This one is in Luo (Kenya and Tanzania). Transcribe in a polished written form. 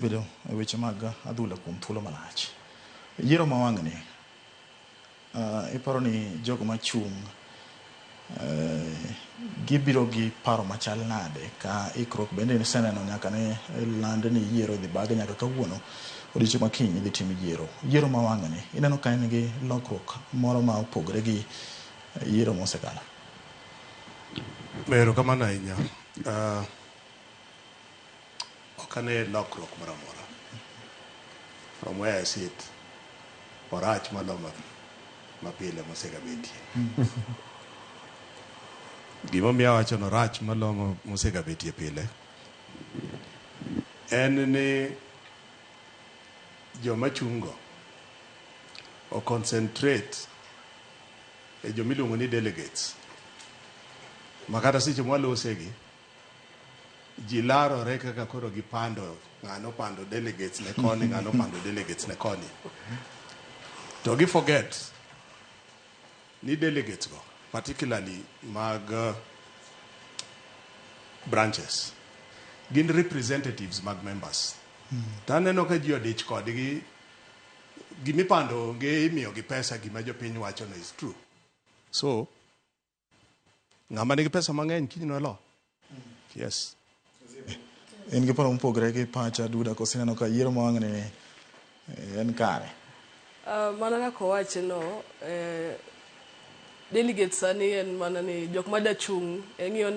Bedo e weche mag adhula kuom thuolo malach. Yiero ma wang'ni, iparo ni jogo machung' gibiro gi paro machal nade ka ikruok bende iseneno nyaka ne land ni yiero idhi bage nyaka kawuono odiochieng' ma kiny idhi tim yiero. Yiero ma wang'ni ineno ka en gi lokruok moro ma opogore gi yiero mosekalo. Erokamano ahinya. Ok ane lokruok moro amora. From where I sit, orach malo mapile mosegabetie. Gimomiyo awacho ni orach malo mosegabetie pile en ni joma chungo o concentrate e jomiluongo ni delegates ma kata seche mwalosegi ji larore kaka koro gipando ng'ano pando delegates ne koni ng'ano pando delegates ne koni to gi forget ni delegates go particularly mag branches gin representatives mag members to aneno ka ji odich kodgi gimipando onge imiyo gi pesa gima jopiny wacho no is true so ng'ama nigi pesa mang'eny kiny nolo yes. In gi paro mopogore gi pacha Duda koso ineno ka yiero ma wang'ni en kare? Mana kaka owache no, delegates sani en mana ni jok madachung' ing'iyo ni